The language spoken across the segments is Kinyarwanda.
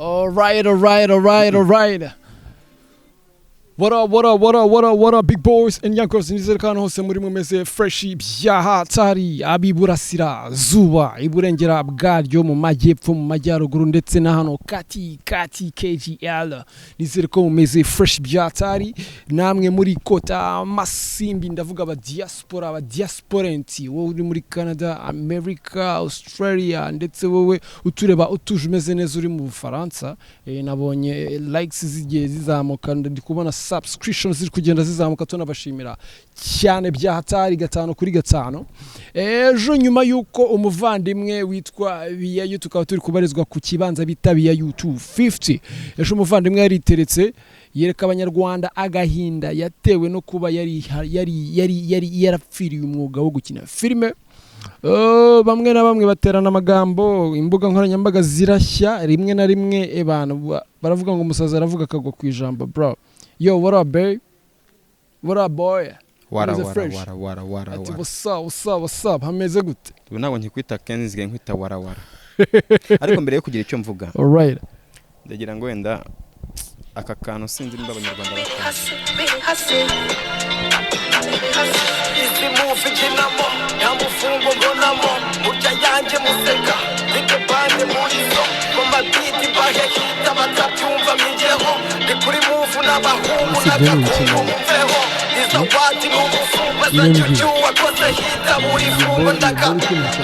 Alright. What up, what up, what up, what up, what up, big boys and young girls? Nizere ko ahantu hose muri mumeze fresh bya hatari, ab'iburasira zuba, iburengera bwaryo, mu majyepfo, mu majyaruguru, ndetse na hano kati kati KGL. Nizere ko mumeze fresh bya hatari. Namwe muri kota masimbi, ndavuga aba diaspora, aba diasporenti, wowe uri muri Canada, America, Australia, ndetse wowe utureba utuje umeze neza uri mu Bufaransa. Nabonye likes zigiye zizamuka, ndi kubona subscription ziri kugenda zizamuka, tunabashimira cyane bya hatari, gatanu kuri gatanu. Ejo nyuma y'uko umuvandimwe witwa Biyayu, tukaba turi kubarizwa ku kibanza bita Biyayu 250, ejo umuvandimwe yariteretse yereka Abanyarwanda agahinda yatewe no kuba yari yarapfiriye umwuga wo gukina filime. Bamwe na bamwe baterana amagambo, imbuga nkoranyambaga zirashya rimwe na rimwe. Abantu baravuga ngo umusazi aravuga akagwa ku ijambo. Bro, yo, what up, babe? What up, boy? Wara. Ameze Wara. fresh. Wara wara wara. Ati Wara. What's up, what's up, what's up? Hameze gute? Ubu ntabwo nkikwita Kenzi, nsigaye nkwita wara wara. Ariko mbere yo kugira icyo mvuga, Alright. ndagira ngo wenda aka kantu, sinzi niba Abanyarwanda bakazi. Izi movie nkinamo nta mufungo mbonamo, murya yanjye museka mfite bande muri zo mu mabiti mbahe hita batabyumva mwigeho, ndi kuri move n'abahungu Ese ibyo ni n'agakungu ibiki? Mumveho izo wadi n'ubufungo Iyo mbwira. zacyucyu wakoze hita buri fungo ndaka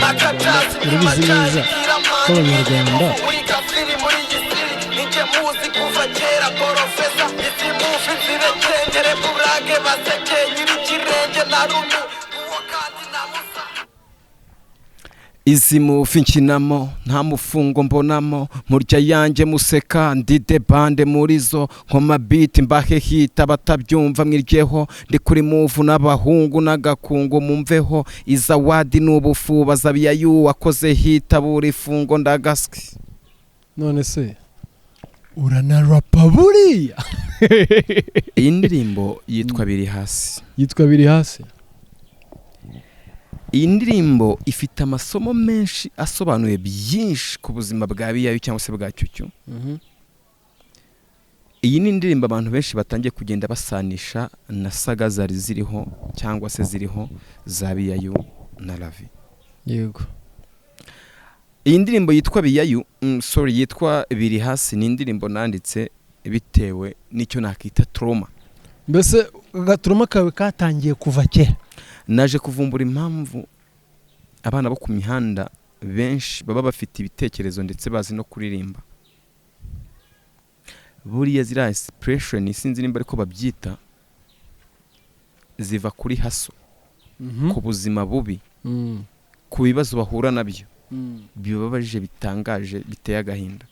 makatasi. Urabizi neza ko Abanyarwanda Nijye muzi kuva kera porofesa, izi movie zirekengere burage baseke nyir'ikirenge na rumi uwo kandi na musa. Izi movie nkinamo nta mufungo mbonamo, murya yanjye museka ndide bande muri zo, nkoma beat mbahe hita batabyumva mwiryeho, ndi kuri move n'abahungu n'agakungu mumveho, iza wadi n'ubufu bazabiyayu wakoze hita buri fungo ndagaswi. None se uranarapa buriya? Iyi ndirimbo yitwa Biri Hasi. Yitwa Biri Hasi. Iyi ndirimbo ifite amasomo menshi asobanuye byinshi ku buzima bwa Biyayu cyangwa se bwa Cyucyu. Iyi ni indirimbo abantu benshi batangiye kugenda basanisha na saga zari ziriho cyangwa se ziriho za Biyayu na Ravi. Iyi ndirimbo yitwa Biyayu, sorry, yitwa Biri Hasi, ni indirimbo nanditse bitewe n'icyo nakita trauma. Mbese agaturuma kawe katangiye kuva kera? Naje kuvumbura impamvu abana bo ku mihanda benshi baba bafite ibitekerezo ndetse bazi no kuririmba. Buriya ziriya inspiration, sinzi nimba ariko babyita, ziva kuri hustle, ku buzima bubi, ku bibazo bahura nabyo bibabaje, bitangaje, biteye agahinda.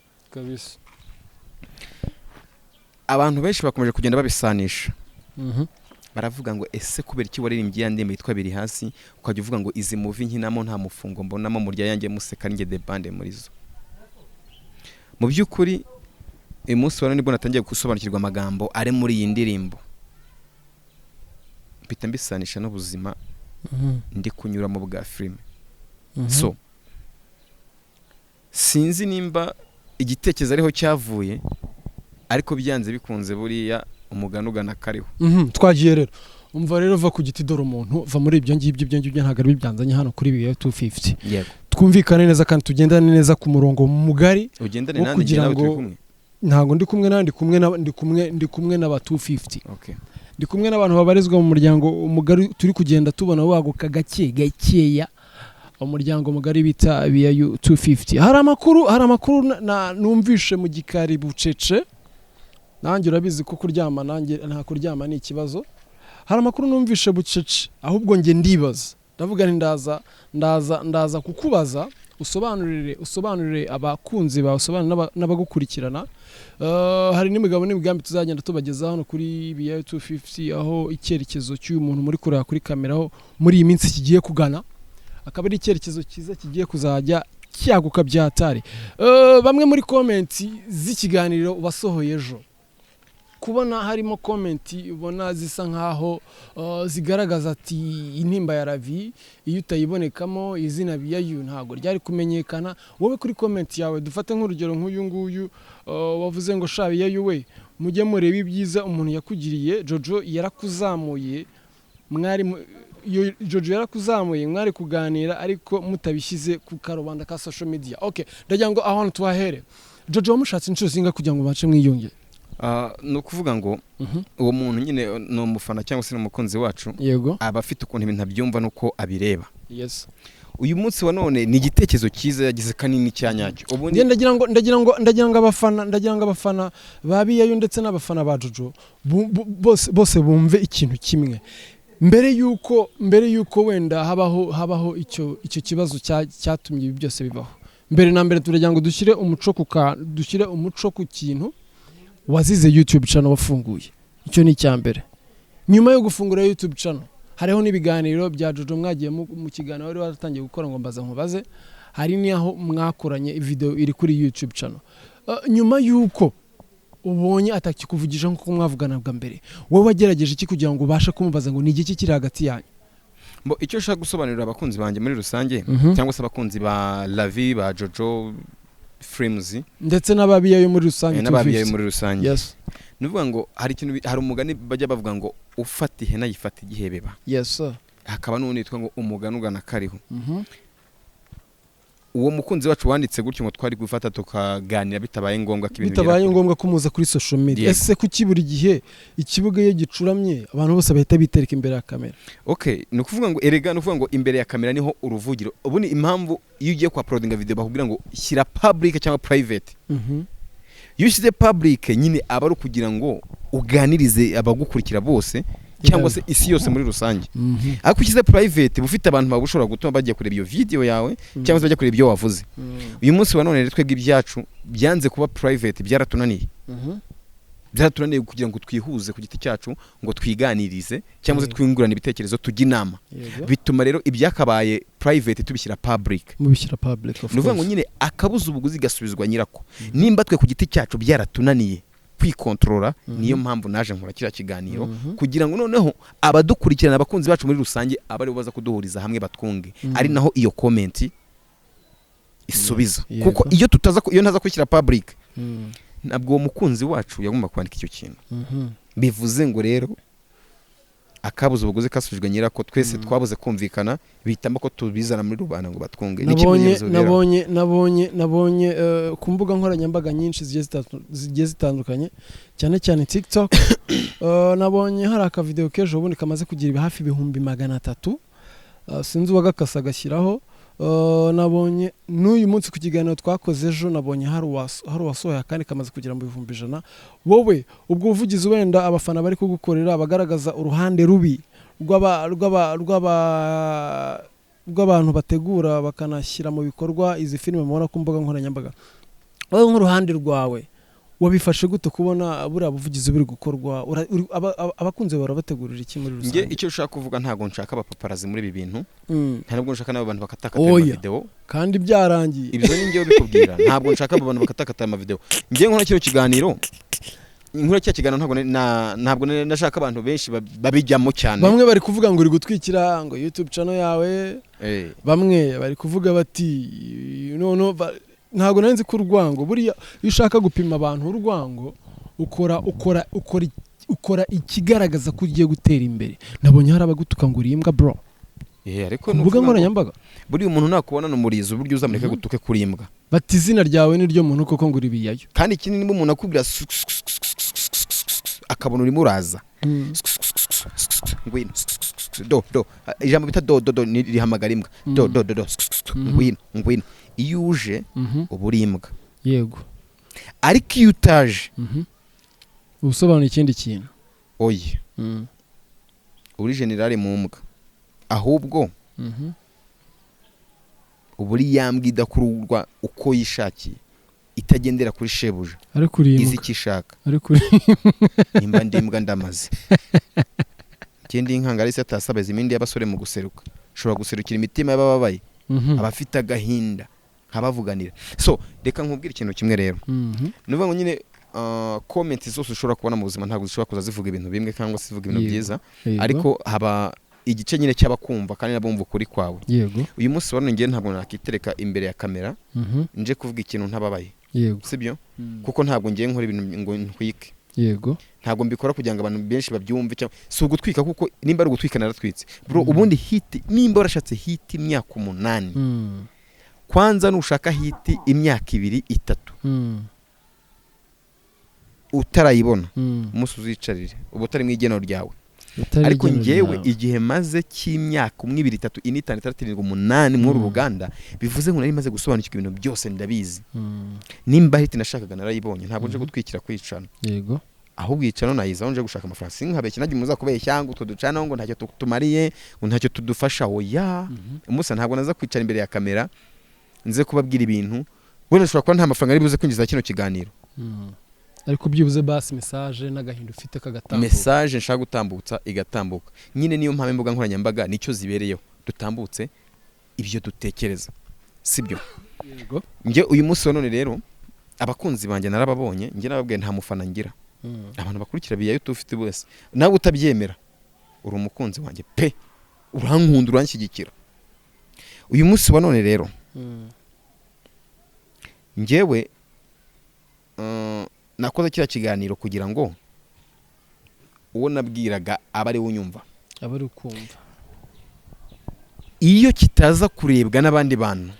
Abantu benshi bakomeje kugenda babisanisha, baravuga ngo ese kubera iki waririmbye ya ndirimbo yitwa Biri Hasi, ukajya uvuga ngo izi movie nkinamo nta mufungo mbonamo, murya yanjye museka ninjye the bande muri zo? Mu by'ukuri uyu munsi wa none nibwo natangiye gusobanukirwa amagambo ari muri iyi ndirimbo, mpita mbisanisha n'ubuzima ndi kunyuramo bwa filime. So sinzi nimba igitekerezo ariho cyavuye, ariko byanze bikunze buriya umugani ugana kariho. Twagiye rero. Umva rero, va ku giti dore umuntu, va muri ibyo ngibyo. Ibyo ngibyo ntabwo ari byanzanye hano kuri biyo 250. Twumvikane neza kandi tugendane neza ku murongo mugari Ugendane wo nande? Njye kugira nawe turi ngo kumwe. Ntabwo ndi kumwe nawe, ndi kumwe n'aba 250. Okay. Ndi kumwe n'abantu babarizwa mu muryango mugari turi kugenda tubona waguka gake gakeya, umuryango mugari bita Biyayu 250. Hari amakuru numvishe mu gikari bucece. Nanjye urabizi ko kuryama, nanjye nta kuryama ni ikibazo. Hari amakuru numvishe bucece, ahubwo njye ndibaza, ndavuga nti ndaza kukubaza usobanurire abakunzi bawe, usobanurire n'abagukurikirana. Hari n'imigabo n'imigambi tuzagenda tubagezaho hano kuri Biyayu 250, aho icyerekezo cy'uyu muntu muri kureba kuri kamera, aho muri iyi minsi kigiye kugana, akaba ari icyerekezo cyiza kigiye kuzajya cyaguka byatari. Bamwe muri comment z'ikiganiro wasohoye ejo. Kubona harimo comment ubona zisa nkaho zigaragaza ati intimba ya Ravi iyo utayibonekamo izina Biyayu ntabwo ryari kumenyekana. Wowe kuri comment yawe, dufate nk'urugero nk'uyu nguyu wavuze ngo: "Sha Biyayu we, mujye mureba ibyiza umuntu yakugiriye. Jojo yarakuzamuye, mwari iyo Jojo yarakuzamuye, mwari kuganira ariko mutabishyize ku karubanda ka social media." Okay, ndagira ngo aho hantu tuhahere. Jojo wamushatse inshuro zingahe kugira ngo bace mwiyunge? Ni ukuvuga ngo uwo muntu nyine ni umufana cyangwa se ni umukunzi wacu, aba afite ukuntu ibintu abyumva n'uko abireba. Uyu munsi wa none ni igitekerezo cyiza yagize kanini cya nyacyo ubundi. Njye ndagira ngo abafana ba Biyayu ndetse n'abafana ba Jojo bose bumve ikintu kimwe. Mbere yuko wenda habaho icyo kibazo cyatumye ibi byose bibaho, mbere na mbere turagira ngo dushyire umuco ku kintu wazize YouTube channel wafunguye. Icyo ni icya mbere. Nyuma yo gufungura YouTube channel, hariho n'ibiganiro bya Jojo mwagiye mu kiganiro wari waratangiye gukora ngo mbaza nkubaze, hari n'aho mwakoranye video iri kuri YouTube channel. Nyuma y'uko ubonye atakikuvugisha nk'uko mwavuganaga mbere, wowe wagerageje iki kugira ngo ubashe kumubaza ngo ni igiki kiri hagati yanyu? Mbo icyo ushaka gusobanurira abakunzi banjye muri rusange, cyangwa se abakunzi ba Lavi, ba Jojo Films, ndetse n'ababiyayo muri rusange, n'ababiyayo 250. muri rusange, ni ukuvuga ngo hari ikintu hari umugani bajya bavuga ngo ufata ihene ayifata igihebeba, Yes sir. Hakaba n'undi witwa ngo umugani ugana kariho. Uwo mukunzi wacu wanditse gutyo ngo twari gufata tukaganira bitabaye ngombwa ko ibintu bitabaye bigera kure. Ngombwa ko muza kuri social media. Yego. Ese kuki buri gihe ikibuga iyo gicuramye abantu bose bahita bitereka imbere ya kamera? Okay, ni ukuvuga ngo erega ni ukuvuga ngo imbere ya kamera niho uruvugiro. Ubu ni impamvu iyo ugiye ku uploadinga video bakubwira ngo shyira public cyangwa private. Iyo ushyize public nyine aba ari ukugira ngo uganirize abagukurikira bose cyangwa se isi yose muri rusange, ariko ushyize private uba ufite abantu baba ushobora gutuma bagiye kureba iyo video yawe cyangwa se bajya kureba ibyo wavuze. Uyu munsi wa none rero twebwe ibyacu byanze kuba private, byaratunaniye, byaratunaniye kugira ngo twihuze ku giti cyacu, ngo twiganirize cyangwa se twungurane ibitekerezo, tujye inama. Bituma rero ibyakabaye private tubishyira public. Mubishyira public, of Ni ukuvuga ngo course. nyine akabuza ubuguzi gasubizwa nyirako. Nimba twe ku giti cyacu byaratunaniye kwikontorora, niyo mpamvu naje nkora kiriya kiganiro kugira ngo noneho abadukurikirana, abakunzi bacu muri rusange, abe aribo baza kuduhuriza hamwe batwunge, ari naho iyo comment isubiza. Kuko iyo tutaza iyo ntaza kwishyira public, ntabwo uwo mukunzi wacu yagomba kwandika icyo kintu. Bivuze ngo rero akabuze ubuguzi kasubijwe nyirako. Twese twabuze kumvikana, bitamo ko tubizana muri rubanda ngo batwunge. Ni Nabonye ikimenyetso rero. Nabonye ku mbuga nkoranyambaga nyinshi zigiye zitandukanye, cyane cyane TikTok, nabonye hari akavideo k'ejo bundi kamaze kugira hafi 300,000. Sinzi uwagakase agashyiraho. Nabonye n'uyu munsi ku kiganiro twakoze ejo, nabonye hari uwasohoye akandi kamaze kugera mu 100,000. Wowe ubwo buvugizi wenda abafana bari kugukorera bagaragaza uruhande rubi rw'abantu bategura bakanashyira mu bikorwa izi filime mubona ku mbuga nkoranyambaga, wowe nk'uruhande rwawe wabifashe gute kubona buriya buvugizi buri gukorwa? Abakunzi bawe barabategurira iki muri Njye rusange? icyo ushaka kuvuga, ntabwo nshaka abapaparazi muri ibi bintu, nta nubwo nshaka n'abo bantu bakatakata Oya. amavideo. Kandi byarangiye. Ibyo ni njyewe ubikubwira, ntabwo nshaka abo bantu bakatakata amavideo. Njyewe nkora kino kiganiro, nkora kiriya kiganiro, ntabwo nashaka abantu benshi babijyamo cyane. Bamwe bari kuvuga ngo uri gutwikira ngo YouTube channel yawe, bamwe bari kuvuga bati noneho ntabwo nari nzi ko urwango, buriya iyo ushaka gupima abantu urwango, ukora ikigaragaza ko ugiye gutera imbere. Nabonye hari abagutuka ngo uri imbwa, bro, Ariko ku ni mbuga ukuvuga ngo nkoranyambaga. Buriya umuntu nakubona umurizo, uburyo uzamureka gutuke kuri imbwa. Bati izina ryawe ni ryo muntu koko, ngo uri biyayo. Kandi ikindi, niba umuntu akubwira su- su- su- su- su- su- su- su- akabona urimo uraza, ngwino, do do, ijambo bita do do do ni rihamagara imbwa, do do do do, ngwino, ngwino, iyo uje uba uri imbwa. Ariko iyo utaje, Uba usobanuye ikindi kintu. Oya, uri generale mu mbwa, ahubwo uba uri ya mbwa idakururwa uko yishakiye, itagendera kuri shebuja, Ariko uri izi imbwa. icyo ishaka. Ariko uri Nimba ndi imbwa ndamaze, ikindi inkangara isi atasabaza imindi y'abasore mu guseruka, ushobora guserukira imitima y'abababaye, abafite agahinda nkabavuganira. So reka nkubwire ikintu kimwe rero, ni ukuvuga ngo nyine Comment zose ushobora kubona mu buzima ntabwo zishobora kuza zivuga ibintu bimwe cyangwa se zivuga ibintu byiza, ariko haba igice nyine cy'abakumva kandi n'abumva ukuri kwawe. Uyu munsi wa none ngewe ntabwo nakitereka imbere ya kamera nje kuvuga ikintu ntababaye, sibyo? Kuko ntabwo ngiye nkora ibintu ngo ntwike. Ntabwo mbikora kugira ngo abantu benshi babyumve, cyangwa si ugutwika, kuko nimba ari ugutwika naratwitse, bro. Ubundi hit, nimba warashatse hit imyaka 8, kwanza nushaka hit imyaka 2, 3, utarayibona, umunsi uzicarire uba utari mu igeno ryawe. Utari Ariko igeno ngewe ryawe. igihe maze cy'imyaka 1, 2, 3, 4, 5, 6, 7, 8 muri uru ruganda, bivuze ngo nari maze gusobanukirwa ibintu byose, ndabizi. Nimba hit nashakaga narayibonye, ntabwo nje gutwikira kwicana. Ahubwo yicano nayizaho nje gushaka amafaranga, sinkabeshye najye muzakubeshya ngo utwo ducanaho ngo ntacyo tumariye, ngo ntacyo tudufasha, oya. Umusa ntabwo naza kwicara imbere ya kamera nze kubabwira ibintu wenda ushobora kuba nta mafaranga ari buze kwinjiza kino kiganiro. Ariko byibuze basi message n'agahinda ufite kagatambuka. Message nshaka gutambutsa igatambuka nyine. Niyo mpamvu imbuga nkoranyambaga nicyo zibereyeho, dutambutse ibyo dutekereza, sibyo? Yego. Njye uyu munsi wa none rero abakunzi banjye narababonye. Njye nababwiye nta mufana ngira. Abantu bakurikira biyayo ufite wese, nawe utabyemera, uri umukunzi wanjye pe, urankunda, uranshyigikira. Uyu munsi wa none rero njyewe nakoze kiriya kiganiro kugira ngo uwo nabwiraga abe ari we unyumva. Aba ari kumva. Iyo kitaza kurebwa n'abandi bantu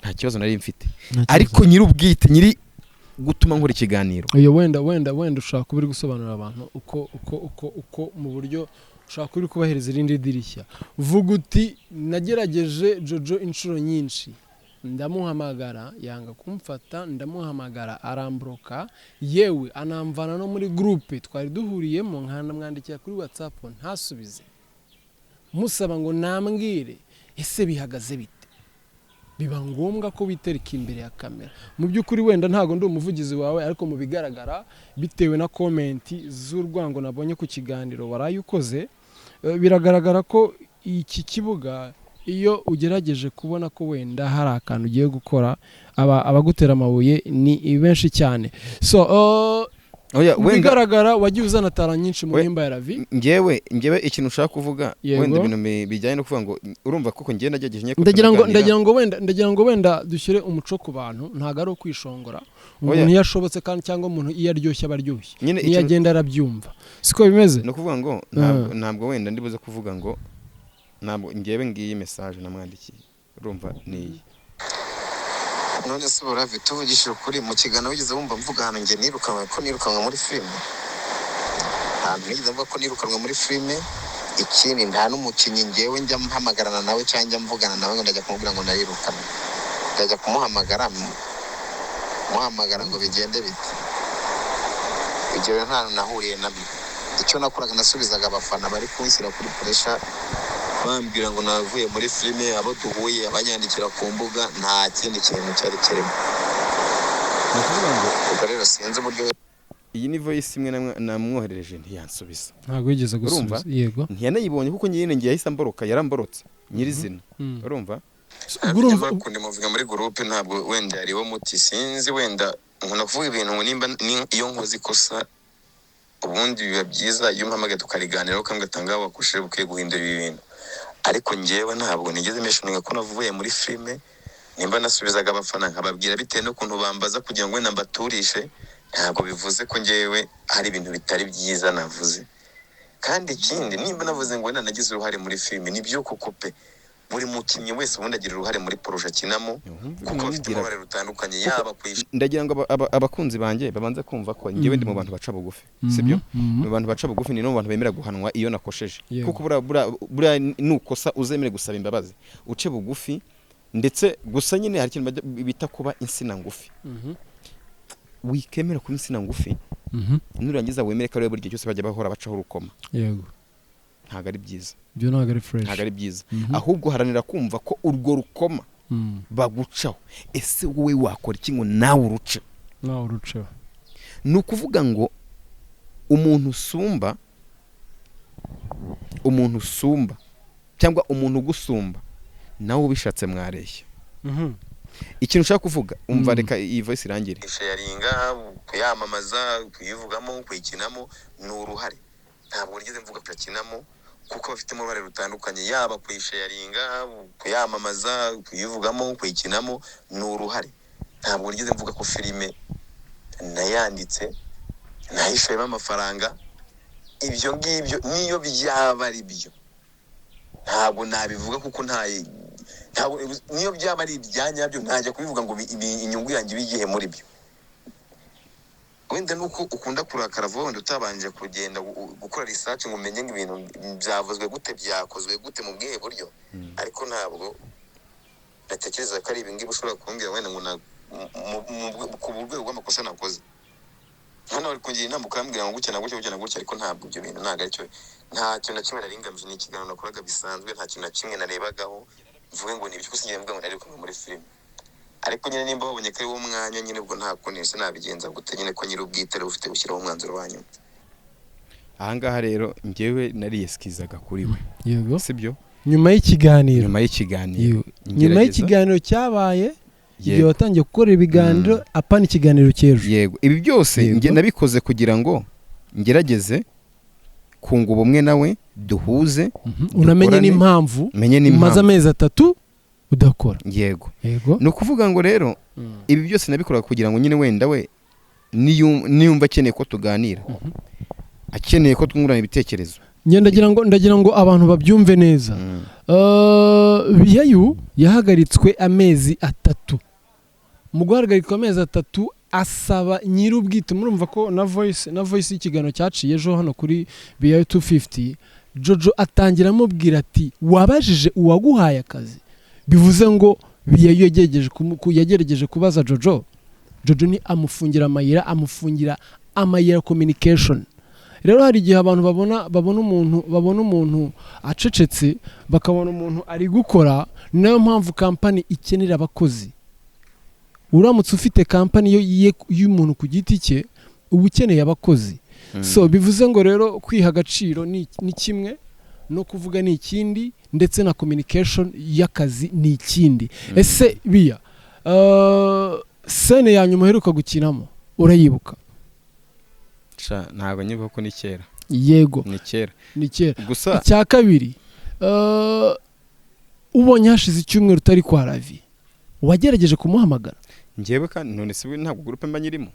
nta kibazo nari mfite, ariko nyiri ubwite, nyiri gutuma nkora ikiganiro. Iyo wenda ushaka kuba uri gusobanurira abantu uko mu buryo ushaka kuba uri kubahiriza irindi dirishya, vuga uti: "Nagerageje Jojo inshuro nyinshi, ndamuhamagara yanga kumfata, ndamuhamagara arambloka, yewe anamvana no muri groupe twari duhuriyemo, nkanamwandikira kuri WhatsApp ntasubize, musaba ngo nambwire ese bihagaze bite." Biba ngombwa ko witereka imbere ya kamera. Mu by'ukuri wenda ntabwo ndi umuvugizi wawe, ariko mu bigaragara, bitewe na comment z'urwango nabonye ku kiganiro waraye ukoze, biragaragara ko iki kibuga iyo ugerageje kubona ko wenda hari akantu ugiye gukora, abagutera amabuye ni benshi cyane. So Oya, mu wenda bigaragara wagiye uzana talent nyinshi mu mpimba ya ravi. Ngewe ikintu ushaka kuvuga, wenda ibintu bijyanye no kuvuga ngo urumva koko ngewe nagerageje nyine ko Ndagira ngo tunaganira. ndagira ngo wenda dushyire umuco ku bantu. Ntabwo ari ukwishongora. Umuntu iyo ashobotse kandi, cyangwa umuntu iyo aryoshye aba aryoshye, Nyine niyo agenda arabyumva, siko bimeze? Ni ukuvuga ngo ntabwo wenda ndibuze kuvuga ngo ntabwo. Ngewe ngiyi message namwandikiye, urumva, ni iyi. None se Buravi, tuvugishije ukuri, mu kiganiro wigeze wumva mvuga ahantu njye nirukanwe, ko nirukanwe muri filime? Ntabwo nigeze mvuga ko nirukanwe muri filime. Ikindi, nta n'umukinnyi ngewe njya mpamagarana nawe cyangwa njya mvugana nawe ngo ndajya kumubwira ngo narirukanwe. Ndajya kumuhamagara, muhamagara ngo bigende bite? Ibyo rero nta hantu nahuriye nabyo. Icyo nakoraga, nasubizaga abafana bari kunshyira kuri pressure, bambwira ngo navuye muri filime, abo duhuye, abanyandikira ku mbuga. Nta kindi kintu cyari kirimo. Ni ukuvuga ngo Ubwo rero sinzi uburyo. iyi ni voice imwe namwoherereje ntiyansubiza. Ntabwo wigeze Urumva? gusubiza, yego. Ntiyanayibonye, kuko nyine ngiye yahise ambloka, yaramblotse nyirizina. Urumva? Ubwo urumva. Bakunda muvuga muri groupe, ntabwo wenda yariwo muti, sinzi. Wenda nkunda kuvuga ibintu ngo nimba iyo nkoze ikosa, ubundi biba byiza iyo umpamagaye tukariganiraho, ukambwira ati ngaho wakoresheje, ukwiye guhindura ibi bintu. Ariko njyewe ntabwo nigeze mentioninga ko navuye muri filime. Nimba nasubizaga abafana nkababwira bitewe n'ukuntu bambaza kugira ngo wenda mbaturishe, ntabwo bivuze ko njyewe hari ibintu bitari byiza navuze. Kandi ikindi, nimba navuze ngo wenda nagize uruhare muri filime, nibyo koko pe. Buri mukinnyi wese ubundi agira uruhare muri projet akinamo, kuko bafite uruhare rutandukanye, yaba ku Ndagira ngo abakunzi banjye babanze kumva ko njyewe ndi mu bantu baca bugufi, sibyo? Mu bantu baca bugufi, ni no mu bantu bemera guhanwa iyo nakosheje. Kuko buriya nukosa uzemere gusaba imbabazi, uce bugufi. Ndetse gusa nyine hari ikintu bita kuba insina ngufi. Wikemera kuba insina ngufi, nurangiza wemere ko ari buri gihe cyose bajya bahora bacaho urukoma. Ntabwo ari byiza. Ibyo ntabwo ari fresh. Ntabwo ari byiza. Ahubwo haranira kumva ko urwo rukoma bagucaho, ese wowe wakora iki ngo nawe uruce? Nawe uruceho. Ni ukuvuga ngo umuntu usumba, umuntu usumba cyangwa umuntu ugusumba, nawe ubishatse mwareshya. Ikintu ushaka kuvuga, umva, reka iyi voice irangire. Sharinga, kuyamamaza, kuyivugamo, kuyikinamo ni uruhare. Ntabwo nigeze mvuga kuyakinamo kuko bafitemo uruhare rutandukanye, yaba kuyisharinga, kuyamamaza, kuyivugamo, kuyikinamo ni uruhare. Ntabwo nigeze mvuga ko filime nayanditse, nayishoyemo amafaranga. Ibyo ngibyo niyo byaba ari byo ntabwo nabivuga, kuko ntabwo niyo byaba ari ibya nyabyo ntajya kubivuga ngo inyungu yanjye ibe igihe muri byo. Wenda nuko ukunda kurakara vuba, wenda utabanje kugenda gukora research ngo umenye ngo ibintu byavuzwe gute, byakozwe gute, mu bwihe buryo. Ariko ntabwo natekereza ko ari ibi ngibi ushobora kumbwira wenda ngo ku rwego rw'amakosa nakoze. Hano bari kungira inama, ukambwira ngo gutya na gutya, gutya na gutya, ariko ntabwo ibyo bintu, ntabwo aricyo. Nta kintu na kimwe nari ngamije, ni ikiganiro nakoraga bisanzwe. Nta kintu na kimwe narebagaho mvuge ngo ni ibyo gusa. Mvuga ngo nari kumwe muri filime, ariko nyine nimba babonye ko ari wo mwanya nyine, ubwo nta kundi ese nabigenza gute nyine, ko nyiri ubwite ariwe ufite gushyiraho umwanzuro wa nyuma? Ahangaha rero njyewe nariyesikizaga kuri we. Sibyo? Nyuma y'ikiganiro. Nyuma y'ikiganiro. Yego. Nyuma y'ikiganiro cyabaye igihe watangiye gukora ibiganiro, apana ikiganiro cy'ejo. Yego, ibi byose njye nabikoze kugira ngo ngerageze kunga ubumwe nawe, duhuze, Unamenye dukorane, n'impamvu menye umaze n'impamvu amezi 3 udakora. Yego. Yego. Ni ukuvuga ngo rero ibi byose nabikoraga kugira ngo nyine wenda we niyumva akeneye ko tuganira, akeneye ko twungurana ibitekerezo. Njye ndagira ngo abantu babyumve neza. Biyayu yahagaritswe amezi 3. Mu guhagarikwa amezi 3, asaba nyir'ubwite. Murumva ko na voice y'ikiganiro cyaciye ejo hano kuri Biyayu 250, Jojo atangira amubwira ati: "Wabajije uwaguhaye akazi?" Bivuze ngo Biyayu yagerageje kubaza Jojo. Jojo ni amufungira amayira, amufungira amayira communication. Rero hari igihe abantu babona umuntu acecetse, bakabona umuntu ari gukora. Ni nayo mpamvu kampani ikenera abakozi. Uramutse ufite kampani y'umuntu ku giti cye, uba ukeneye abakozi. So bivuze ngo rero kwiha agaciro ni kimwe, no kuvuga ni ikindi, ndetse na communication y'akazi ni ikindi. Ese biya, scene ya nyuma uheruka gukinamo urayibuka? Sha, ntabwo nyibuka ko ni kera. Ni kera. Ni kera. Gusa Icya kabiri, ubonye hashize icyumweru utari kwa Ravi, wagerageje kumuhamagara? Njyewe kandi none se ntabwo groupe mba nyirimo?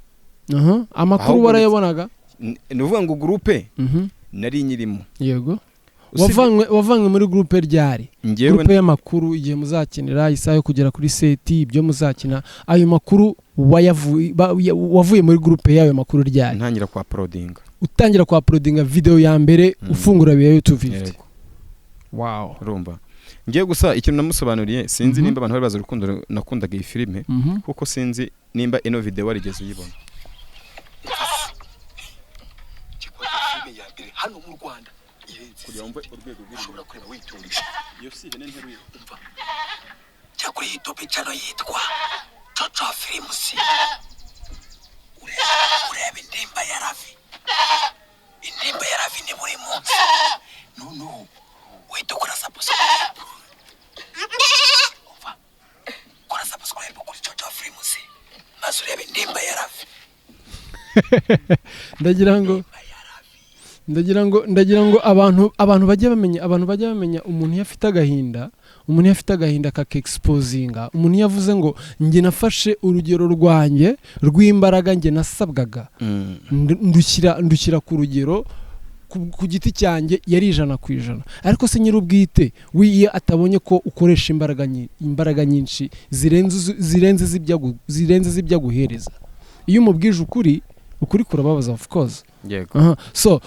Aha, amakuru Ahubwo warayabonaga? Ni ukuvuga ngo groupe nari nyirimo. Wavanywe muri groupe ryari? Njyewe Groupe y'amakuru, igihe muzakinira, isaha yo kugera kuri set, ibyo muzakina, ayo makuru wavuye muri groupe y'ayo makuru ryari? Ntangira kwa uploadinga. Utangira kwa uploadinga video ya mbere, ufungura Biyayu 250? Yego. Wow. Urumva, ngiye gusa ikintu namusobanuriye, sinzi nimba abantu bari bazi urukundo nakundaga iyi filime, kuko sinzi nimba ino video warigeze uyibona. Filime ya mbere hano mu Rwanda irenze Kugira wumve urwego ushobora kureba witurije. Iyo si ihene nteruye. Umva, jya kuri YouTube channel yitwa Jojo Films, urebe Intimba ya Ravi. Intimba ya Ravi ni buri munsi. Noneho uhita ukora subscribe. Umva, kora subscribe kuri Jojo Films maze urebe Intimba ya Ravi. Ndagira ngo abantu bajye bamenya umuntu iyo afite agahinda, umuntu iyo afite agahinda akakexposinga, umuntu iyo avuze ngo njye nafashe urugero rwanjye rw'imbaraga njye nasabwaga, ndushyira ku rugero ku giti cyanjye yari 100%. Ariko se nyir'ubwite we iyo atabonye ko ukoresha imbaraga nyinshi zirenze z'ibyo aguhereza, iyo umubwije ukuri, ukuri kurababaza, of course. Aha. So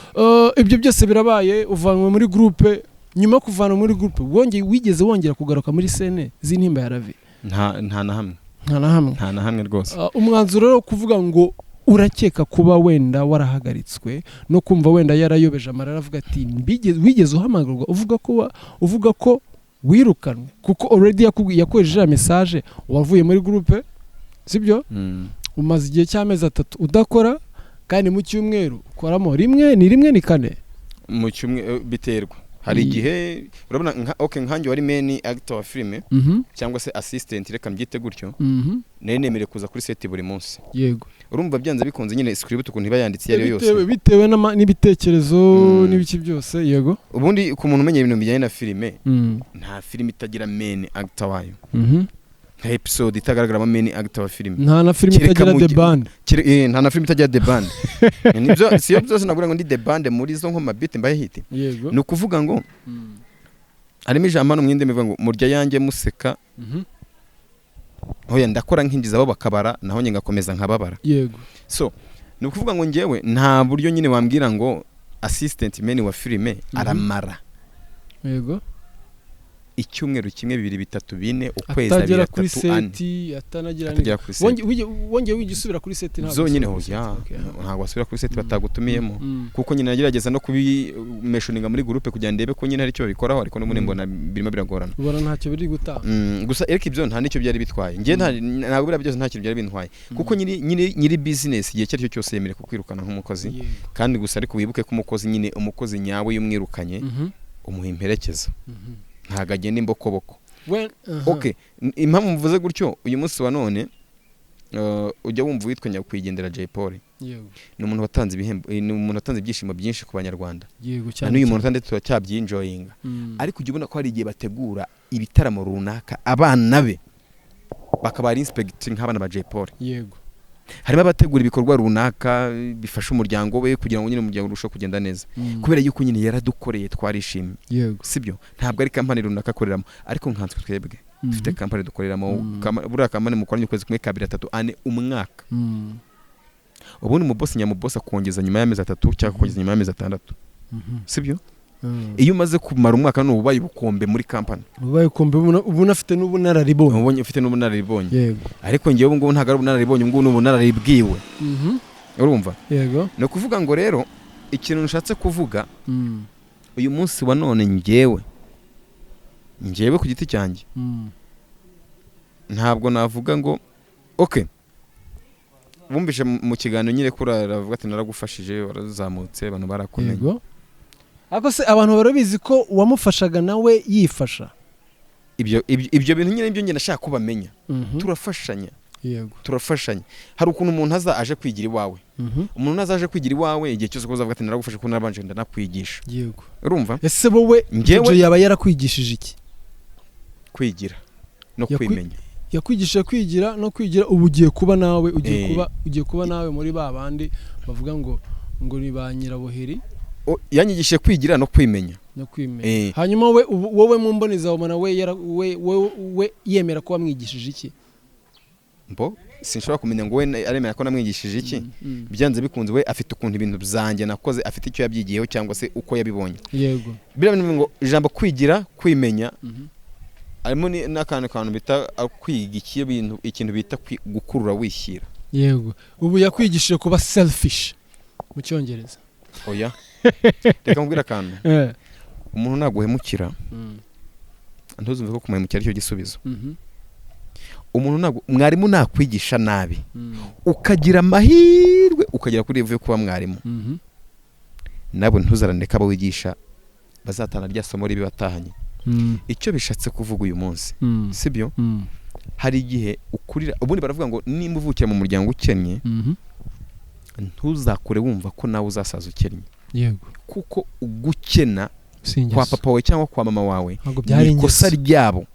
ibyo byose birabaye, uvanwe muri groupe. Nyuma yo kuvanwa muri groupe, wongeye wigeze wongera kugaruka muri scene z'Intimba ya Ravi? Nta na hamwe. Nta na hamwe? Nta na hamwe rwose. Umwanzuro rero kuvuga ngo urakeka kuba wenda warahagaritswe no kumva wenda yarayobeje amarara, avuga ati wigeze uhamagarwa uvuga ko wirukanwe, kuko already yakubwiye, yakoresheje ya message, wavuye muri groupe, sibyo? Umaze igihe cy'amezi 3 udakora, kandi mu cyumweru ukoramo rimwe, ni rimwe, ni kane? Mu cyumweru biterwa. Hari igihe urabona nka, okay, nkanjye wari main actor wa filime cyangwa se assistant, reka mbyite gutyo, nari nemerewe kuza kuri set buri munsi. Urumva byanze bikunze nyine script ukuntu iba yanditse iyo ari yo yose, Bitewe n'ibitekerezo n'ibiki byose, yego. Ubundi ku muntu umenya ibintu bijyanye na filime, nta filime itagira main actor wayo, nta episode itagaragaramo main actor wa filime. Nta na filime Kereka itagira mu the band. Nta na filime itagira the band. Nibyo, siyo byose navuga ngo ndi the band muri zo, nko mabite mbaye hit. Ni ukuvuga ngo harimo ijambo hano mu yindi mivuga ngo murya yanjye museka. Hoya, ndakora nkinjiza, abo bakabara, naho njye ngakomeza nkababara. So ni ukuvuga ngo njyewe nta buryo nyine wambwira ngo assistant main wa filime aramara icyumweru kimwe, 2, 3, 4, ukwezi, abiri, Atagera kuri 3, 4. set, atanagira Atagera kuri set. Wongeye wijya usubira kuri set? Ntabwo Zonyine usubira kuri hoya. set. Okay. Ntabwo wasubira kuri set batagutumiyemo, kuko nyine nagerageza no kubimeshoninga muri groupe kugira ndebe ko nyine hari icyo babikoraho, ariko n'ubundi mbona birimo biragorana. Ubona ntacyo biri gutanga. Gusa ariko ibyo nta n'icyo byari bitwaye. Njye ntabwo biriya byose nta kintu byari bintwaye, kuko nyiri business igihe icyo ari cyo cyose yemerewe kukwirukana nk'umukozi. Kandi gusa ariko wibuke ko umukozi nyine, umukozi nyawe, iyo umwirukanye umuha imperekeza, ntabwo agenda imbokoboko. Okay, impamvu mvuze gutyo, uyu munsi wa none ujya wumva uwitwa nyakwigendera Jay Polly. Ni umuntu watanze ibihembo, ni umuntu watanze ibyishimo byinshi ku Banyarwanda. Yego, Na cyane. n'uyu muntu ndetse turacyabyinjoyinga. Ariko ujya ubona ko hari igihe bategura ibitaramo runaka, abana be bakaba ari inspect nk'abana ba Jay Polly. Harimo abategura ibikorwa runaka bifasha umuryango we kugira ngo nyine umuryango urusheho kugenda neza, kubera yuko nyine yaradukoreye, twarishimye. Sibyo, ntabwo ari kampani runaka akoreramo, ariko nkanswe twebwe dufite kampani dukoreramo. Buriya kampani mukoranye ukwezi kumwe, kabiri, atatu, ane, umwaka, ubundi umubosi nyamubosi akongeza nyuma y'amezi 3 cyangwa akongeza nyuma y'amezi 6. Sibyo? Iyo umaze kumara umwaka n'ubu ubaye ubukombe muri kampani. Ubaye ukombe, uba unafite n'ubunararibonye. Ubonye ufite n'ubunararibonye. Ariko ngewe ubu ngubu ntabwo ari ubunararibonye, ubu ngubu ni ubunararibwiwe. Urumva? Yego. Ni ukuvuga ngo rero ikintu nshatse kuvuga, uyu munsi wa none ngewe ku giti cyanjye ntabwo navuga ngo okay, bumvise mu kiganiro nyine ko uravuga ati naragufashije, warazamutse, abantu barakumenye. Yego, ariko se abantu barabizi ko uwamufashaga nawe yifasha? Ibyo bintu nyine nibyo njye nashaka ko bamenya. Turafashanya. Turafashanya. Hari ukuntu umuntu aza aje kwigira iwawe. Umuntu aza aje kwigira iwawe, igihe cyose uzavuga ati naragufashe ko narabanje ndanakwigisha. Urumva? Ese wowe Njyewe- Jojo yaba yarakwigishije iki? Kwigira no kwimenya. Yakwigishije kwigira no kwigira. Ubu ugiye kuba nawe ugiye kuba nawe muri ba bandi bavuga ngo ni ba nyirabuheri. Yanyigishije kwigira no kwimenya. No kwimenya. Hanyuma we wowe mu mboni zawe ubona we we yemera ko wamwigishije iki? Mbo sinshobora kumenya ngo we aremera ko namwigishije iki. Byanze bikunze we afite ukuntu ibintu byanjye nakoze, afite icyo yabyigiyeho cyangwa se uko yabibonye. Biriya bintu ngo ijambo kwigira, kwimenya, harimo n'akantu kantu bita kwiga ikintu, ikintu bita gukurura wishyira. Yego, ubu yakwigishije kuba selfish mu Cyongereza. Oya, reka nkubwire akantu. Umuntu naguhemukira, ntuzumve ko kumuhemukira aricyo gisubizo. Umuntu ntabwo, mwarimu nakwigisha nabi, ukagira amahirwe ukagera kuri level yo kuba mwarimu, nawe ntuzarane ko abo wigisha bazatana rya somo ribi batahanye. Icyo bishatse kuvuga uyu munsi, sibyo? Hari igihe ukurira, ubundi baravuga ngo nimba uvukira mu muryango ukennye, ntuzakure wumva ko nawe uzasaza ukennye, kuko gukena Si ingeso. kwa papa wawe cyangwa kwa mama wawe Ntabwo byari ni ikosa ingeso. ryabo.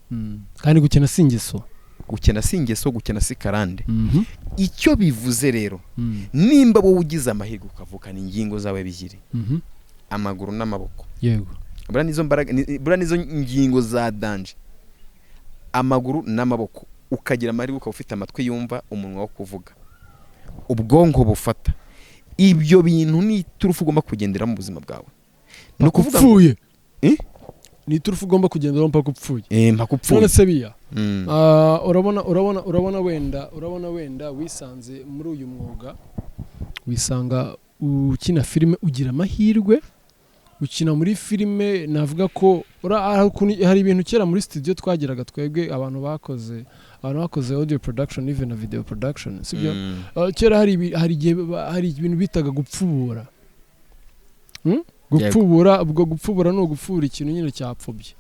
Kandi gukena si ingeso. Gukena si ingeso, gukena si karande. Icyo bivuze rero, nimba wowe ugize amahirwe ukavukana ingingo zawe ebyiri, amaguru n'amaboko, buriya nizo mbaraga, buriya nizo ngingo za danger, amaguru n'amaboko, ukagira amahirwe ukaba ufite amatwi yumva, umunwa wo kuvuga, ubwonko bufata, ibyo bintu ni iturufu ugomba kugendera mu buzima bwawe. Ni ukuvuga ngo Upfuye. Eh? Ni iturufu ugomba kugenderaho mpaka upfuye. Eh, mpaka upfuye. None se biya, urabona wenda wisanze muri uyu mwuga, wisanga ukina filime, ugira amahirwe ukina muri filime. Navuga ko hari ibintu kera muri studio twagiraga twebwe abantu bakoze audio production, even na video production, sibyo? Kera hari igihe hari ibintu bitaga gupfubura. Gupfubura, ubwo gupfubura ni ugupfubura ikintu nyine cyapfubye.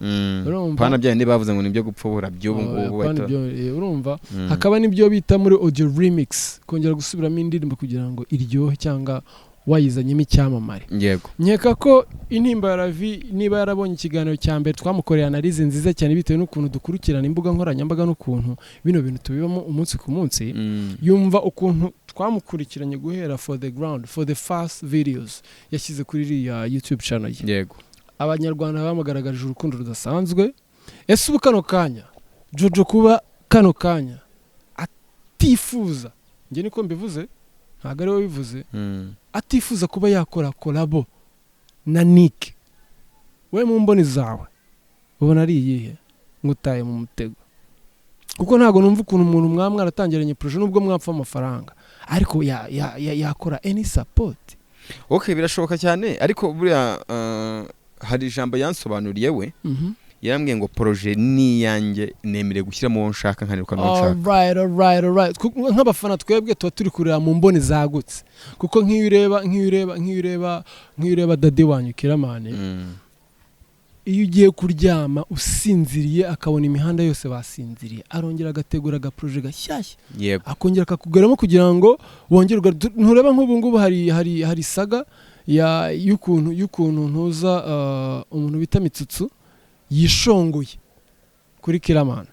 Urumva? Pana bya bindi bavuze ngo nibyo gupfubura by'ubu Oh, ngubu apana bahita. ibyo, urumva, hakaba n'ibyo bita muri audio remix, kongera gusubiramo indirimbo kugira ngo iryohe cyangwa wayizanyemo icyamamare. Nkeka ko Intimba ya Ravi, niba yarabonye ikiganiro cya mbere twamukoreye, analyse nziza cyane bitewe n'ukuntu dukurikirana imbuga nkoranyambaga n'ukuntu bino bintu tubibamo umunsi ku munsi, yumva ukuntu twamukurikiranye guhera for the ground, for the first videos yashyize kuri iriya YouTube channel ye. Abanyarwanda bamugaragarije urukundo rudasanzwe. Ese ubu kano kanya Jojo, kuba kano kanya atifuza, njye niko mbivuze, ntabwo ari we bivuze, atifuza kuba yakora collabo na Nick, we mu mboni zawe ubona ari iyihe? Ngutaye mu mutego, kuko ntabwo numva ukuntu umuntu mwaba mwaratangiranye projet, nubwo mwapfa amafaranga, ariko yakora any support. Okay, birashoboka cyane, ariko buriya hari ijambo yansobanuriye we. Yarambwiye ngo projet ni iyanjye, nemerewe gushyiramo uwo nshaka, nkanirukana uwo nshaka. Alright. Nk'abafana twebwe tuba turi kureba mu mboni zagutse, kuko nk'iyo ureba daddy wanyu Killaman, iyo ugiye kuryama usinziriye akabona imihanda yose basinziriye, arongera agategura agaprojet gashyashya, akongera akakugaramo kugira ngo wongere ntureba nk'ubu ngubu hari saga ya y'ukuntu ntuza umuntu bita Mitsutsu yishongoye kuri Killaman.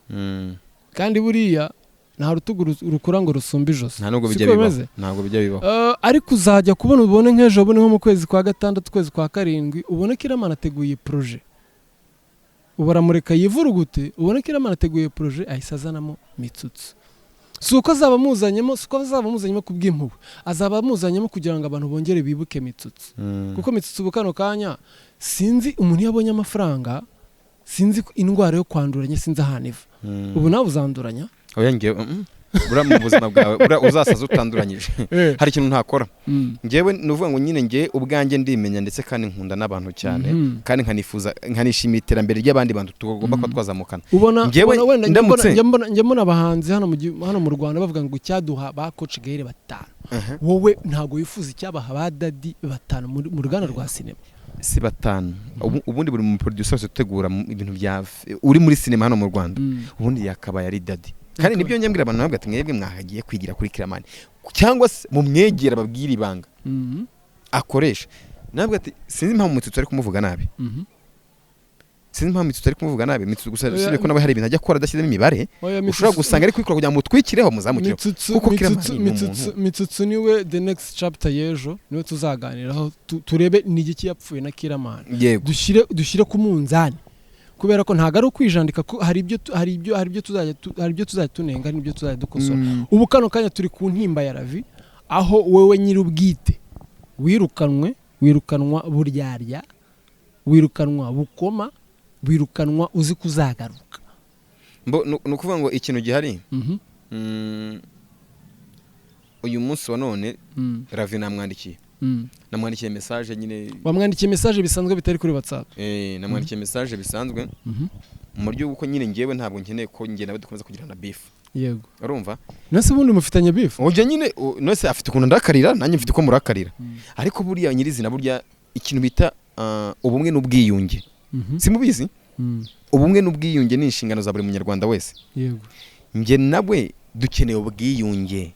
Kandi buriya nta rutugu rukura ngo rusumbe ijosi. Nta nubwo Siko bijya bibaho. bimeze? Ntabwo bijya bibaho. Ariko uzajya kubona ubone nk'ejo bundi, nko mu kwezi kwa gatandatu, ukwezi kwa karindwi, ubone Killaman ateguye projet, ubu aramureka yivurugute, ubone Killaman ateguye projet ahise azanamo Mitsutsu. Si uko azaba amuzanyemo kubw'impuhwe, azaba amuzanyemo kugira ngo abantu bongere bibuke Mitsutsu. Kuko Mitsutsu ubu kano kanya, sinzi, umuntu iyo abonye amafaranga, sinzi ko indwara yo kwanduranya, sinzi ahantu iva. Ubu nawe uzanduranya. Oya, njyewe buriya mu buzima bwawe buriya uzasaza utanduranyije. Hari ikintu ntakora. Njyewe ni ukuvuga ngo nyine njye ubwanjye ndimenya, ndetse kandi nkunda n'abantu cyane, kandi nkanifuza, nkanishimira iterambere ry'abandi bantu tugomba kuba twazamukana. Ubona Njyewe ubona wenda njya mbona abahanzi hano mu Rwanda bavuga ngo icyaduha ba Coach Gael batanu. Wowe ntabwo wifuza icyabaha ba Daddy batanu mu ruganda rwa sinema? Si batanu. Ubundi buri mu producer wese utegura ibintu bya uri muri sinema hano mu Rwanda, ubundi yakabaye ari Daddy. Kandi nibyo njya mbwira abantu, nabwo ati mwebwe mwahagiye kwigira kuri Killaman cyangwa se mumwegera babwire ibanga akoresha. Nabwo ati sinzi impamvu Mitsutsu ari kumuvuga nabi. Sinzi impamvu Mitsutsu ari kumuvuga nabi. Mitsutsu gusa, Oya, usibye ko nawe hari ibintu ajya akora adashyizemo imibare, Oya, ushobora gusanga ari kubikora kugira ngo mutwikireho, muzamukireho. Mitsutsu Kuko Mitsutsu Killaman ni Mitsutsu umuntu. Mitsutsu niwe the next chapter y'ejo, niwe tuzaganiraho, turebe ni igiki yapfuye na Killaman. Dushyire ku munzani, kubera ko ntabwo ari ukwijandika, ko hari ibyo tuzajya tunenga, hari n'ibyo tuzajya dukosora. Ubu kano kanya turi ku Ntimba ya Ravi, aho wowe nyir'ubwite wirukanwe, wirukanwa buryarya, wirukanwa bukoma, wirukanwa uzi kuzagaruka. Ni ukuvuga ngo ikintu gihari, uyu munsi wa none Ravi namwandikiye. Namwandikiye message nyine. Wamwandikiye message bisanzwe bitari kuri WhatsApp? Namwandikiye message bisanzwe, mu buryo bw'uko nyine ngewe ntabwo nkeneye ko njye nawe dukomeza kugirana beef. Urumva? Nase ubundi mufitanye beef? Ujya nyine nose afite ukuntu ndakarira, nanjye mfite uko murakarira, ariko buriya nyirizina burya ikintu bita ubumwe n'ubwiyunge, simubizi? Ubumwe n'ubwiyunge ni inshingano za buri munyarwanda wese. Njye nawe dukeneye ubwiyunge.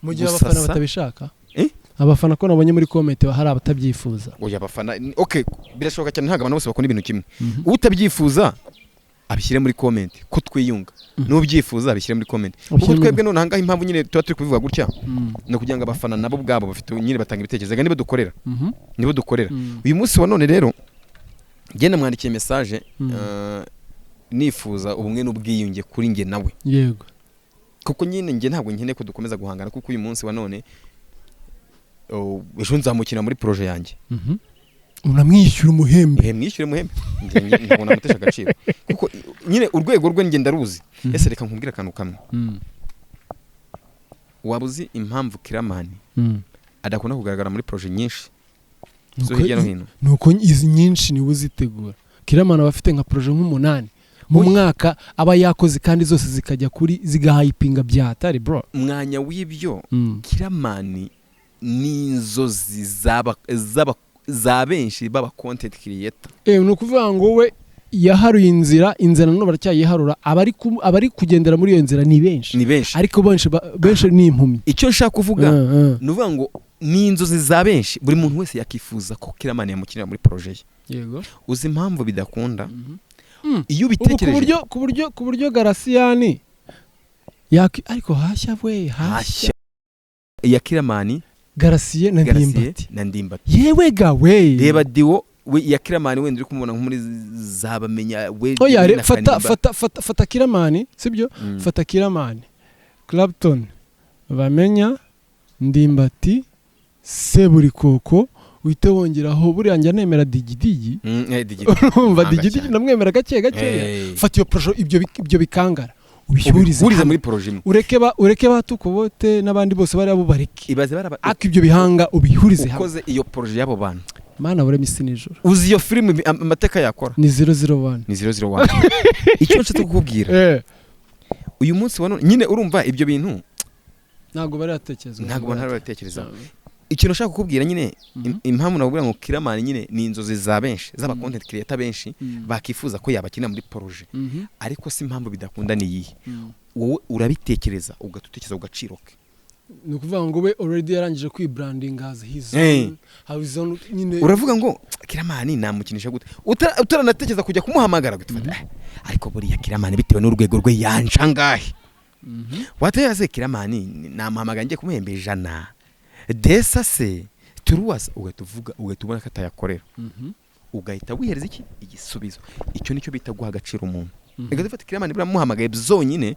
Mu gihe Gusasa. abafana batabishaka? Eh? Abafana ko nabonye muri comment hari abatabyifuza. Oya, abafana okay, birashoboka cyane, ntabwo abantu bose bakunda ibintu kimwe. Utabyifuza abishyire muri comment ko twiyunga, n'ubyifuza abishyire muri comment, kuko Abishyire twebwe none ahangaha impamvu nyine tuba turi kubivuga gutya ni ukugira ngo abafana nabo ubwabo bafite nyine batanga ibitekerezo. Reka nibo dukorera, nibo dukorera. Uyu munsi wa none rero njye namwandikiye message, nifuza ubumwe n'ubwiyunge kuri njye nawe, kuko nyine njye ntabwo nkeneye ko dukomeza guhangana, kuko uyu munsi wa none, oh, ejo nzamukina muri projet yanjye. Unamwishyura umuhembe. Ehe, mwishyure muhembe. Njye ntabwo namutesha agaciro, kuko nyine urwego rwe njye ndaruzi. Ese reka nkubwire akantu kamwe. Waba uzi impamvu Killaman adakunda kugaragara muri projet nyinshi zo Nuko hirya no hino? Nuko izi nyinshi niwe uzitegura. Killaman aba afite nka projet nk'umunani mu Oya. mwaka aba yakoze, kandi zose zikajya kuri zigahayipinga bya hatari, bro. Mwanya w'ibyo, Killaman ni inzozi z'aba z'aba za benshi baba content creator. Ni ukuvuga ngo we yaharuye inzira, inzira nanone baracyayiharura. Abari kugendera muri iyo nzira ni benshi. Ni benshi. Ariko benshi ni impumyi. Icyo nshaka kuvuga ni ukuvuga ngo ni inzozi za benshi, buri muntu wese yakifuza ko Killaman yamukinira muri projet ye. Uzi impamvu bidakunda? Iyo Ubu ku ubitekereje buryo ku buryo Garasiyani yaki, ariko hashya we, hashya. Hashya ya Killaman. Garasiye na Garasiye Ndimbati. Na Ndimbati. Yewe gawe. Reba duo we ya Killaman, wenda uri kumubona nko muri zabamenya we. Oya, na fata Kanimba. Fata Killaman, sibyo? Fata Killaman, Clapton, Bamenya, Ndimbati, Seburikoko, uhite wongeraho buriya njya nemera Digidigi. Digidi. Urumva? Umuhanga Digidigi cyane. ndamwemera gake gakeya. Fata iyo projet, ibyo bikangara ubihurize Ubihurize hamwe. muri projet imwe. Ureke ba Tukobote n'abandi bose bariya bo bareke. Ibaze baraba Ariko ibyo bihanga ubihurize hamwe. Ukoze iyo projet y'abo bantu. Mana burema isi n'ijoro. Uzi iyo filime amateka yakora? Ni 001. Ni 001. Icyo nshatse kukubwira, uyu munsi wa none nyine urumva ibyo bintu Ntabwo baratekerezwa. Ntabwo abantu baratekereza. Ikintu ushaka kukubwira nyine, impamvu nakubwira ngo Killaman nyine ni inzozi za benshi, z'aba content creator benshi bakifuza ko yabakina muri projet, ariko si impamvu bidakunda ni iyihe? Wowe urabitekereza, ugahita utekereza ku gaciro ke. Ni ukuvuga ngo we already yarangije kwibrandinga as his own, have his own nyine. Uravuga ngo Killaman namukinisha gute? Utaranatekereza kujya kumuhamagara, ugahita ufata, "Eh, ariko buriya Killaman bitewe n'urwego rwe yanca angahe?" Wateye se Killaman namuhamagara ngiye kumuhemba 100 desa se turuwasa, ugahita uvuga, ugahita ubona ko atayakorera. Ugahita wihereza iki igisubizo. Icyo nicyo bita guha agaciro umuntu. Ugahita ufata Killaman, buriya muhamagaye byonyine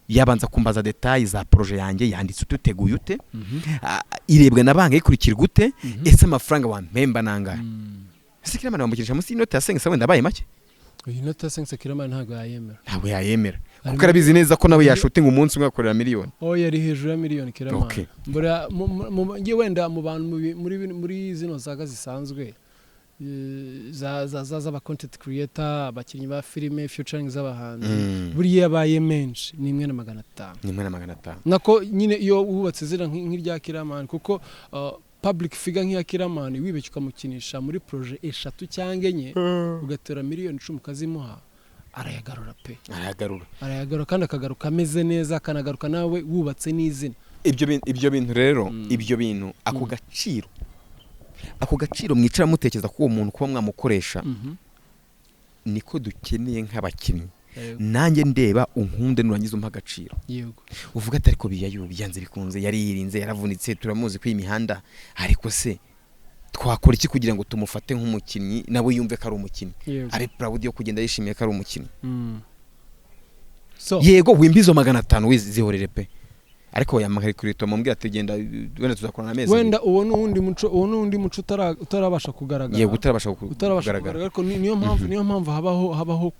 yabanza kumbaza détails za projet yanjye: yanditse ute, uteguye ute, irebwa na banki, ikurikirwa ute, ese amafaranga wampemba nangahe? Ese Killaman wamukinisha munsi y'inoti ya 500 wenda abaye make? Iyi nota ya 500 Killaman ntabwo yayemera. Ntabwo yayemera, kuko arabizi neza ko nawe yashutinga umunsi umwe agakorera miliyoni. Oh, yari hejuru ya miliyoni Killaman. Mbura ngiye wenda mu bantu muri zino saga zisanzwe, za z'aba content creator, abakinnyi ba filime, featuring z'abahanzi, buriya yabaye menshi ni 1,500. Ni 1,500. Nako nyine iyo wubatse izina nk'irya Killaman, kuko public figure nk'iya Killaman, wibeshye ukamukinisha muri projet eshatu cyangwa enye, ugatera miliyoni 10 ukazimuha, arayagarura pe. Arayagarura. Arayagarura kandi akagaruka ameze neza, akanagaruka nawe wubatse n'izina. Ibyo bintu rero, ibyo bintu, ako gaciro mwicara mutekereza ko uwo muntu kuba mwamukoresha, niko dukeneye nk'abakinnyi. Nanjye ndeba unkunde, nurangiza umpa agaciro. Uvuga ati ariko biyayo byanze bikunze yariyirinze, yaravunitse, turamuzi ko iyi mihanda, ariko se twakora iki kugira ngo tumufate nk'umukinnyi, nawe yumve ko ari umukinnyi, abe proud yo kugenda yishimiye ko ari umukinnyi? So Yego, wimba izo 500 wizihorere pe, ariko yamagaye kuri mubwira ati genda, wenda tuzakorana amezi abiri. Wenda uwo ni uwundi muco utarabasha kugaragara. Yego, utarabasha utarabasha kugaragara. kugaragara, ariko niyo mpamvu habaho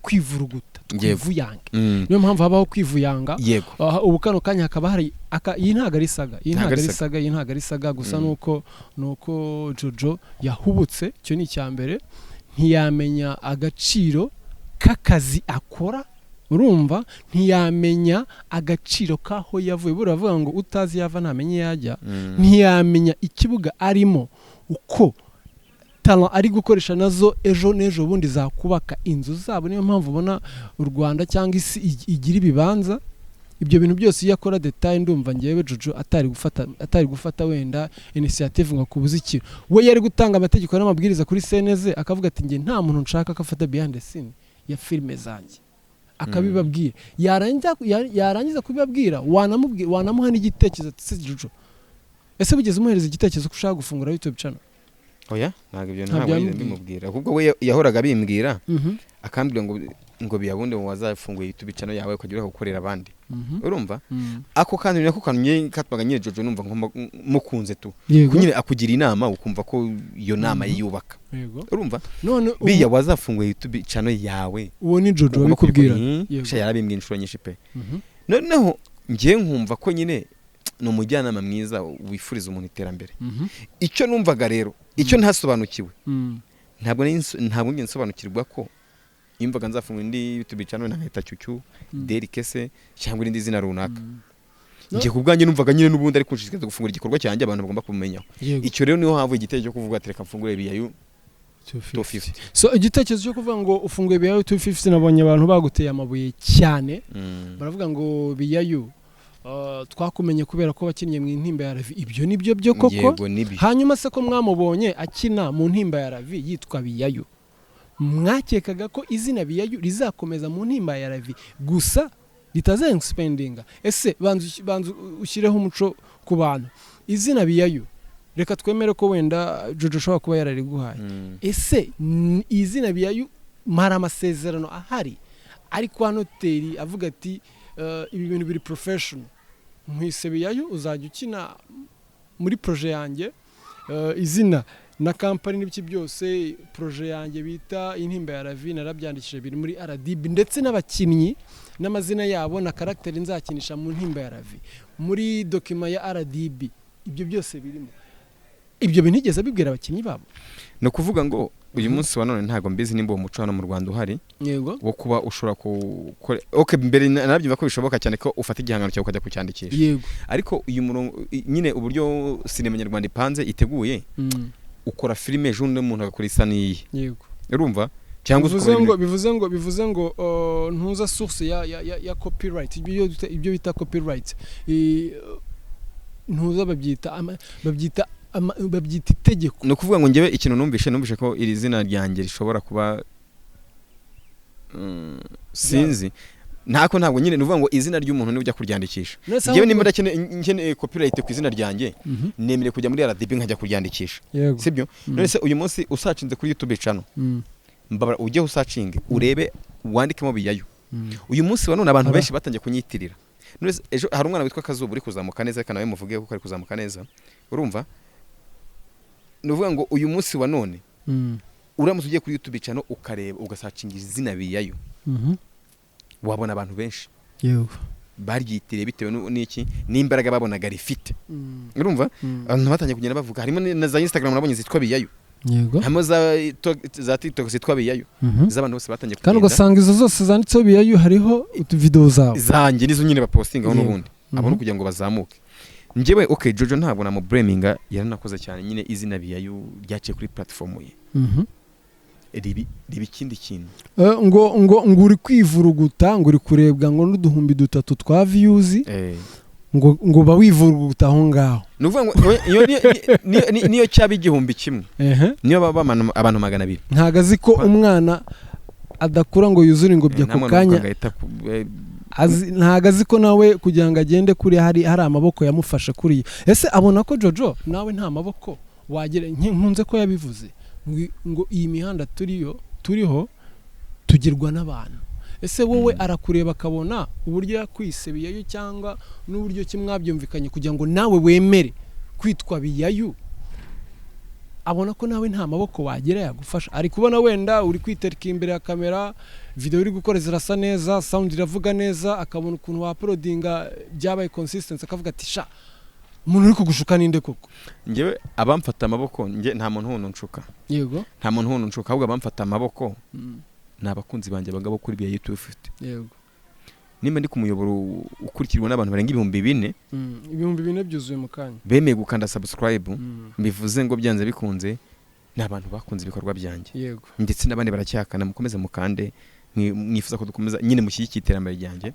kwivuruguta, twivuyange. Niyo mpamvu habaho kwivuyanga. Aha, ubu kano kanya hakaba hari iyi ntabwo ari saga, iyi ntabwo ari saga, iyi ntabwo ari saga gusa. Nuko Jojo yahubutse, icyo ni icya mbere, ntiyamenya agaciro k'akazi akora, urumva, ntiyamenya agaciro k'aho yavuye. Buriya baravuga ngo utazi yava ntamenye iyo ajya. Ntiyamenya ikibuga arimo, uko talent ari gukoresha nazo ejo n'ejo bundi zakubaka inzu zabo. Niyo mpamvu ubona u Rwanda cyangwa isi igira ibibanza. Ibyo bintu byose iyo akora détail, ndumva ngewe Jojo atari gufata wenda initiative ngo akubuze ikintu. We yari gutanga amategeko n'amabwiriza kuri CNZ, akavuga ati njye nta muntu nshaka ko afata behind the scene ya filime zanjye, akabibabwira. Yarangiza kubibabwira, wanamubwira, wanamuha n'igitekerezo ati se Jojo, ese wigeze umuhereza igitekerezo ko ushaka gufungura YouTube channel? Oya, ntabwo ibyo Ntabyo ntabwo nigeze yamubwiye. mbimubwira. Ahubwo we yahoraga abimbwira, akambwira ngo biyabundi ngo wazafunguye YouTube channel yawe ukajya ureka gukorera abandi. Urumva, ako kantu nako kantu nyine katwaga nyine Jojo numva mukunze tu. Nyine akugira inama, ukumva ko iyo nama yiyubaka. Urumva, None biya wazafunguye YouTube channel yawe, uwo ni Jojo ugomba wabikubwira? kubikora. Sha, yarabimbwiye inshuro nyinshi pe. Noneho ngiye nkumva ko nyine ni umujyanama mwiza wifuriza umuntu iterambere. Icyo numvaga rero, icyo ntasobanukiwe, ntabwo nigeze nsobanukirwa ko yumvaga nzafunga indi YouTube channel nkahita Cyucyu Derike se cyangwa irindi zina runaka. No. Njye ku bwanjye numvaga nyine n'ubundi ari kunshishikariza gufungura igikorwa cyanjye abantu bagomba kumenyaho. Icyo rero niho havuye igitekerezo cyo kuvuga ati: "Reka mfungure Biyayu 250. 250." So igitekerezo cyo kuvuga ngo ufunguye Biyayu 250, nabonye abantu baguteye amabuye cyane. Baravuga ngo Biyayu, twakumenye kubera ko wakinnye mu Intimba ya Ravi. Ibyo ni byo byo koko? Yego, nibyo. Hanyuma se ko mwamubonye akina mu Ntimba ya Ravi yitwa Biyayu, mwakekaga ko izina Biyayu rizakomeza mu Ntimba ya Ravi gusa, ritaza-expandinga? Ese banza ushyireho umuco ku bantu. Izina Biyayu, reka twemere ko wenda Jojo ashobora kuba yarariguhaye. Ese izina Biyayu mara amasezerano ahari ari kwa noteri avuga ati: "Ibi bintu biri professional, nkwise Biyayu, uzajya ukina muri projet yanjye, izina na company n'ibiki byose, projet yanjye bita Intimba ya Ravi, narabyandikishije, biri muri RDB, ndetse n'abakinnyi n'amazina yabo na character nzakinisha mu Ntimba ya Ravi muri document ya RDB, ibyo byose birimo"? Ibyo bintu nigeze abibwira abakinnyi babo? Ni ukuvuga ngo uyu munsi wa none ntabwo mbizi nimba uwo muco hano mu Rwanda uhari wo kuba ushobora gukora. Okay, mbere narabyumva ko bishoboka cyane ko ufata igihangano cyawe ukajya kucyandikisha. Ariko uyu murongo nyine, uburyo sinema nyarwanda ipanze, iteguye, ukora filime, ejo undi muntu agakora isa n'iyi. Urumva, cyangwa Bivuze ukora ngo bivuze ngo ntuza source ya copyright, ibyo bita copyright, ntuza babyita itegeko. Ni ukuvuga ngo njyewe ikintu numvishe ko iri zina ryanjye rishobora kuba, sinzi, ntako ntabwo nyine, ni ukuvuga ngo izina ry'umuntu niba ujya kuryandikisha, None se njyewe ahubwo- nimba nkeneye copyright ku izina ryanjye, nemerewe kujya muri RDB nkajya kuryandikisha. Sibyo? None se uyu munsi usearchinze kuri YouTube channel, mbabara ujye usearchinge urebe, wandikemo Biyayo, uyu munsi wa none abantu benshi batangiye kunyitirira. None se ejo hari umwana witwa Kazuba uri kuzamuka neza, reka nawe muvuge kuko ari kuzamuka neza. Urumva, ni ukuvuga ngo uyu munsi wa none uramutse ugiye kuri YouTube channel ukareba, ugasearchinga izina Biyayo, wabona abantu benshi baryitiriye bitewe n'iki, n'imbaraga babonaga rifite. Urumva, abantu batangiye kugenda bavuga, harimo na za Instagram nabonye zitwa Biyayo, harimo za TikTok zitwa Biyayo, z'abantu bose batangiye Kandi kugenda. ugasanga izo zose zanditseho Biyayu hariho utuvidewo zawe. Zanjye nizo nyine bapostingaho. N'ubundi abo ni kugira ngo bazamuke. Njyewe, okay, Jojo ntabwo namublaminga, yaranakoze cyane nyine. Izina Biyayu ryaciye kuri platform ye, riba ikindi kintu. Ngo uri kwivuruguta, ngo uri kurebwa ngo n'uduhumbi 3 twa views, ngo uba wivuruguta aho ngaho. Ni ukuvuga ngo iyo niyo cyaba 1000, niyo baba abantu 200. Ntabwo azi ko umwana adakura ngo yuzure ingobyi Nta ako mwana kanya. uvuka agahita Ntabwo azi ko nawe kugira ngo agende kuri hari amaboko yamufashe kuriya. Ese abona ko Jojo nawe nta maboko wagera? Nkunze ko yabivuze ngo iyi mihanda turiho tugirwa n'abantu. Ese wowe arakureba akabona uburyo yakwise Biyayu, cyangwa n'uburyo ki mwabyumvikanye kugira ngo nawe wemere kwitwa Biyayu, abona ko nawe nta maboko wagira yagufasha? Ari kubona wenda uri kwitereka imbere ya kamera, video uri gukora zirasa neza, sound iravuga neza, akabona ukuntu wauploadinga byabaye consistency, akavuga ati: "Sha, umuntu uri kugushuka ninde koko?" Njyewe abamfata amaboko, njye nta muntu wundi nshuka. Nta muntu wundi nshuka, ahubwo abamfata amaboko ni abakunzi banjye abagabo kuri Biyayu 250. Nimba ndi ku muyoboro ukurikirwa n'abantu barenga 4000, 4000 byuzuye mu kanya. Bemeye gukanda subscribe, bivuze ngo byanze bikunze ni abantu bakunze ibikorwa byanjye. Ndetse n'abandi baracyakana, mukomeze mukande, mwifuza ko dukomeza nyine mushyigikire iterambere ryanjye,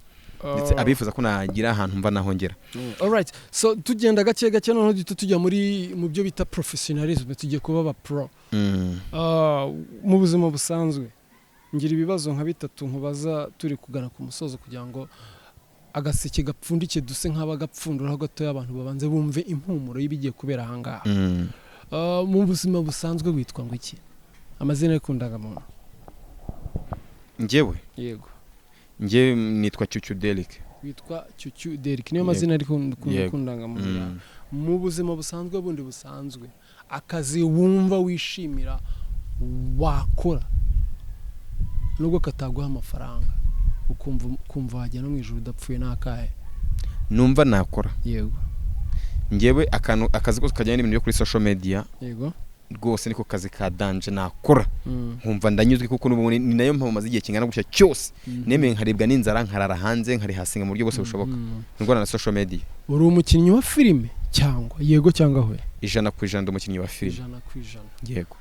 ndetse abifuza ko nagira ahantu mva naho ngera. Alright, so tugenda gake gake, noneho duhita tujya muri mu byo bita professionalism, tugiye kuba aba pro. Mu buzima busanzwe ngira ibibazo nka bitatu nkubaza turi kugana ku musozo, kugira ngo agaseke gapfundikiye duse nk'abagapfunduraho gatoya, abantu babanze bumve impumuro y'ibigiye kubera ahangaha. Mu buzima busanzwe witwa ngo iki, amazina yo ku ndangamuntu? Njyewe? Yego. Njyewe nitwa Cyucyu Derek. Witwa Cyucyu Derek, niyo Yego. mazina ari Yego. ku ndangamuntu yawe. Mu buzima busanzwe bundi busanzwe, akazi wumva wishimira wakora nubwo kataguha amafaranga, ukumva wajya no mu ijuru udapfuye, ni akahe? Numva nakora? Yego. Njyewe akantu, akazi kose kajyanye n'ibintu byo kuri social media. Rwose niko kazi ka danger nakora, nkumva ndanyuzwe, kuko n'ubundi ni nayo mpamvu maze igihe kingana gutya cyose nemeye nkaribwa n'inzara, nkarara hanze, nkarihasinga mu buryo bwose bushoboka, ndwana na social media. Uri umukinnyi wa filime cyangwa yego cyangwa hoya? 100% ndi umukinnyi wa filime. 100%? Yego.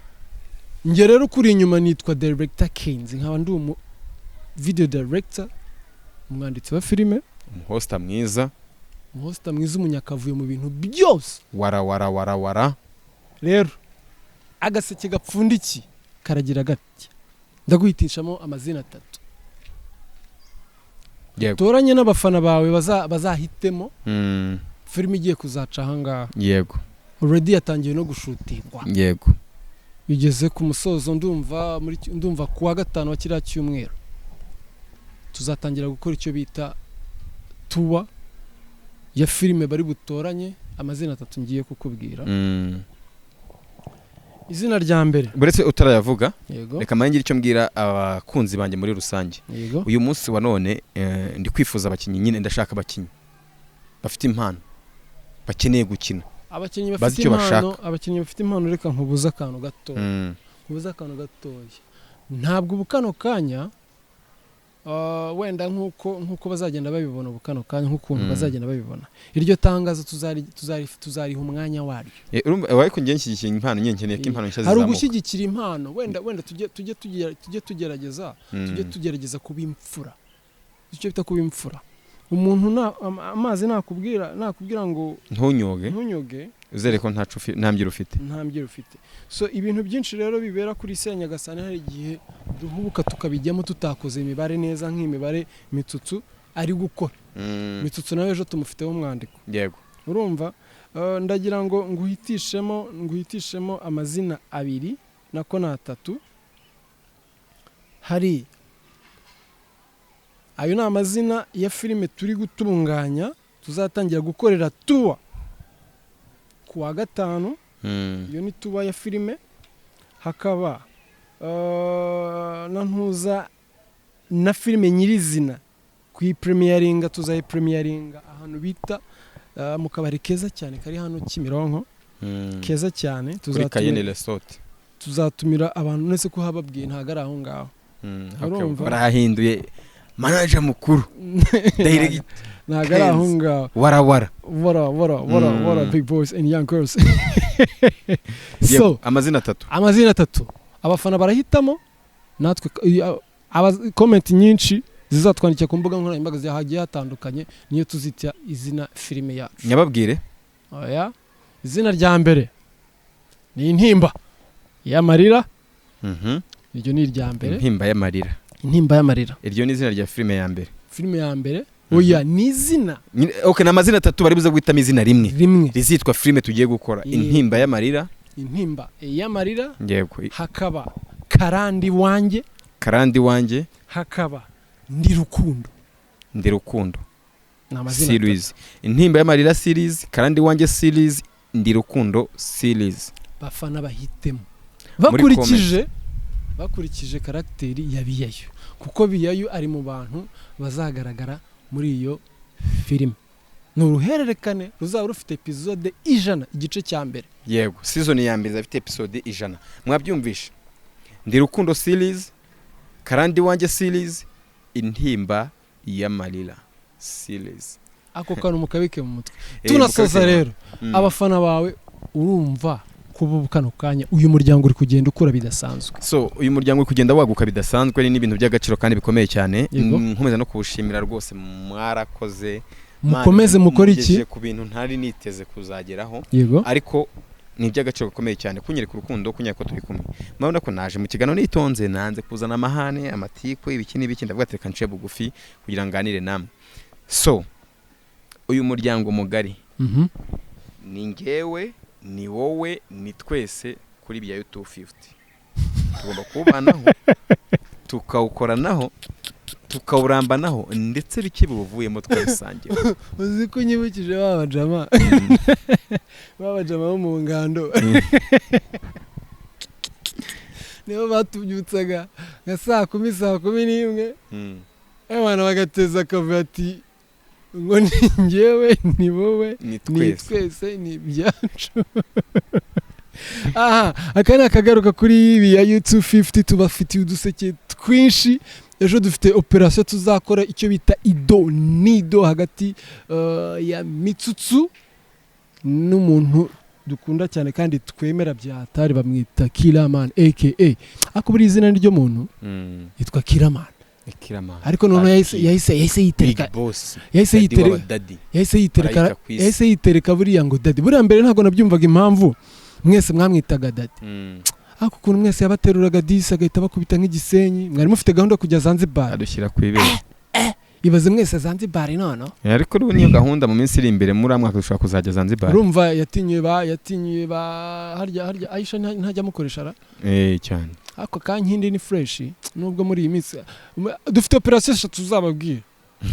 Njye rero kuri inyuma nitwa Director Kenzi, nkaba ndi umu video director, umwanditsi wa filime, umuhosta mwiza, umuhosta mwiza, umunyakavuyo mu bintu byose. Wara wara wara wara. Rero agaseke gapfundikiye karagira gati: ndaguhitishamo amazina atatu, toranye n'abafana bawe bazahitemo filime igiye kuzaca ahangaha. Already yatangiye no gushutingwa, bigeze ku musozo. Ndumva ku wa gatanu wa kiriya cyumweru tuzatangira gukora icyo bita tour ya filime bari butoranye amazina atatu ngiye kukubwira. Izina rya mbere. Buretse utarayavuga, Yego. reka mpangire icyo mbwira abakunzi banjye muri rusange. Yego. Uyu munsi wa none ndi kwifuza abakinnyi nyine, ndashaka abakinnyi bafite impano, bakeneye gukina, Abakinnyi bazi bafite icyo impano, bashaka. abakinnyi bafite impano, reka nkubuze akantu gatoya, nkubuze akantu gatoya. Ntabwo ubu kano kanya, wenda nk'uko bazagenda babibona, ubu kano kanya nk'ukuntu bazagenda babibona iryo tangazo, tuzariha umwanya waryo. Urumva ariko njye nshyigikiye impano nyine, nkeneye ko impano nshya Hari zizamuka. ugushyigikira impano, wenda tujye tugerageza, tujye tugerageza kuba imfura, icyo bita kuba imfura. Umuntu amazi nakubwira ngo ntunyoge, ntunyoge, uzere ko nta mbyiro ufite. Nta mbyiro ufite. So ibintu byinshi rero bibera kuri isi ya Nyagasani, hari igihe duhubuka tukabijyamo tutakoze imibare neza, nk'imibare Mitsutsu ari gukora. Mitsutsu nawe ejo tumufiteho umwandiko. Urumva, ndagira ngo nguhitishemo amazina abiri, nako ni atatu. Hari ayo ni amazina ya filime turi gutunganya, tuzatangira gukorera tour ku wa gatanu. Iyo ni tour ya filime. Hakaba na ntuza na filime nyirizina kuyipremiyaringa, tuzayipremiyaringa ahantu bita mu kabari keza cyane kari hano Kimironko, keza cyane. Kuri Kayene Resort. Tuzatumira abantu nese ko hababwiye, ntabwo ari aho ngaho. Urumva? Barahahinduye, manager mukuru, direct. Ntabwo ari aho ngaho. Wara wara. Wara wara wara wara, big boys and young girls. So Amazina atatu. Amazina atatu, abafana barahitamo, natwe comment nyinshi zizatwandikira ku mbuga nkoranyambaga hagiye hatandukanye niyo tuzita izina filime yacu. Nyababwire. Oya, izina rya mbere ni Intimba y'Amarira. Iryo ni irya mbere. Intimba y'Amarira. Intimba y'Amarira. Iryo ni izina rya filime ya mbere. Filime ya mbere? Oya, ni izina. Okay, ni amazina atatu, bari buze guhitamo izina rimwe rimwe rizitwa filime tugiye gukora. Intimba y'Amarira. Intimba y'Amarira. Yego. Hakaba Karandi Wanjye. Karandi Wanjye. Hakaba Ndi Rukundo. Ndi Rukundo. Ni amazina atatu. Series: Intimba y'Amarira series, Karandi Wanjye series, Ndi Rukundo series. Bafana bahitemo Muri bakurikije character ya Biyayu, kuko Biyayu ari mu bantu bazagaragara muri iyo filime. Ni uruhererekane ruzaba rufite episode 100, igice cya mbere. Yego, season ya mbere izafite episode 100, mwabyumvishe. Ndi Rukundo series, Karandi Wanjye series, Intimba y'Amarira series. Ako kantu mukabike mu mutwe. Tunasoza mukabike. rero, abafana bawe, urumva kuba ubu kano kanya uyu muryango uri kugenda ukura bidasanzwe? So uyu muryango uri kugenda waguka bidasanzwe, ni n'ibintu by'agaciro kandi bikomeye cyane. Yego. Nkomeza no kuwushimira rwose, mwarakoze. Mukomeze Man, mukore iki? mugejeje ku bintu ntari niteze kuzageraho, ariko ni iby'agaciro gakomeye cyane kunyereka urukundo, kunyereka ko turi kumwe. Murabona ko naje mu kiganiro nitonze, nanze kuzana amahane, amatiku, ibiki n'ibiki. Ndavuga ati reka nciye bugufi kugira ngo nganire namwe. So uyu muryango mugari ni ngewe, ni wowe, ni twese kuri Biyayu 250. Tugomba kuwubanaho, tukawukoranaho, tukawurambanaho, ndetse bike biwuvuyemo twabisangira. Uzi ko unyibukije ba bajama bo mu ngando? Nibo batubyutsaga nka saa 10, saa 11, abantu bagateza akavuyo ati ngo ni njyewe, ni wowe, ni ni twese, twese, ni ibyacu. Aha, aka ni akagaruka kuri ibi ya U250. Tubafitiye uduseke twinshi. Ejo dufite operasiyo tuzakora, icyo bita ido nido, hagati ya Mitsutsu n'umuntu dukunda cyane kandi twemera bya hatari, bamwita Killaman, aka, ariko buri izina ryo muntu yitwa Killaman. Killaman. Ariko noneho yahise yitereka. Big boss. Yahise Daddy yitereka. w'abadaddy. Yahise yitereka. Marayika ku isi. Yahise yitereka buriya ngo daddy. Buriya mbere ntabwo nabyumvaga impamvu mwese mwamwitaga daddy, ariko ukuntu mwese yabateruraga disi agahita bakubita nk'igisenyi. Mwari mufite gahunda yo kujya Zanzibar. Adushyira ku ibere. Ibaze mwese Zanzibar none. Ariko ubu niyo gahunda mu minsi iri imbere, muri mwaka dushobora kuzajya Zanzibar. Urumva yatinyiwe ba harya Aisha ntajya amukoresha ra? Eh, cyane. Ako kankindi ni fresh, nubwo muri iyi minsi dufite operasiyo eshatu tuzababwira,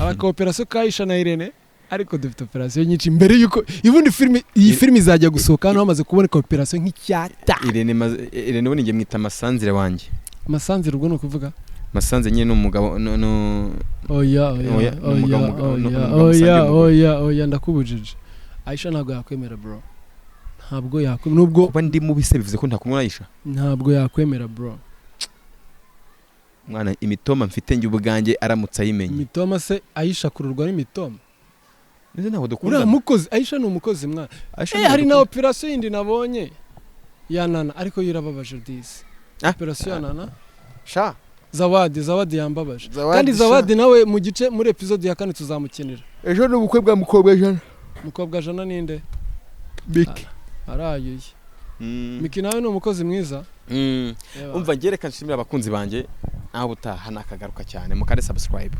aka operasiyo ka Aisha na Irene, ariko dufite operasiyo nyinshi mbere yuko ubundi filime, iyi filime izajya gusohoka hano hamaze kuboneka operasiyo nk'icyata. Irene Irene ubundi njye mwita Masanzire wanjye. Masanzire, ubwo ni ukuvuga? Masanze nyine ni umugabo no. Oya, oya. Oya, ni umugabo, Oya. ni Oya. umugabo Oya. musangiye umugore. Oya, oya, ndakubujije. Aisha ntabwo yakwemera, bro, ntabwo yakwemera nubwo. Kuba ndi mubi se bivuze ko ntakumwe Aisha? Ntabwo yakwemera, bro. Mwana, imitoma mfite njye ubwanjye aramutse ayimenye. Imitoma se? Aisha akururwa n'imitoma? Nzi ntabwo Uriya dukundana. mukozi, Aisha ni umukozi, mwana. Aisha Eh, ntabwo hari na dukundana. operasiyo yindi nabonye ya Nana, ariko yo irababaje disi. Ah. Operasiyo ya Nana. Sha. Zawadi yambabaje. Zawadi Kandi sha. Zawadi nawe mu gice, muri episode ya kane tuzamukinira. Ejo ni ubukwe bwa mukobwa jana. Mukobwa jana ninde? Miki. Arayuye. Miki nawe ni umukozi mwiza. Eba. Umva, ngereka nshimira abakunzi banjye, naho ubutaha nakagaruka cyane, mukare subscribe.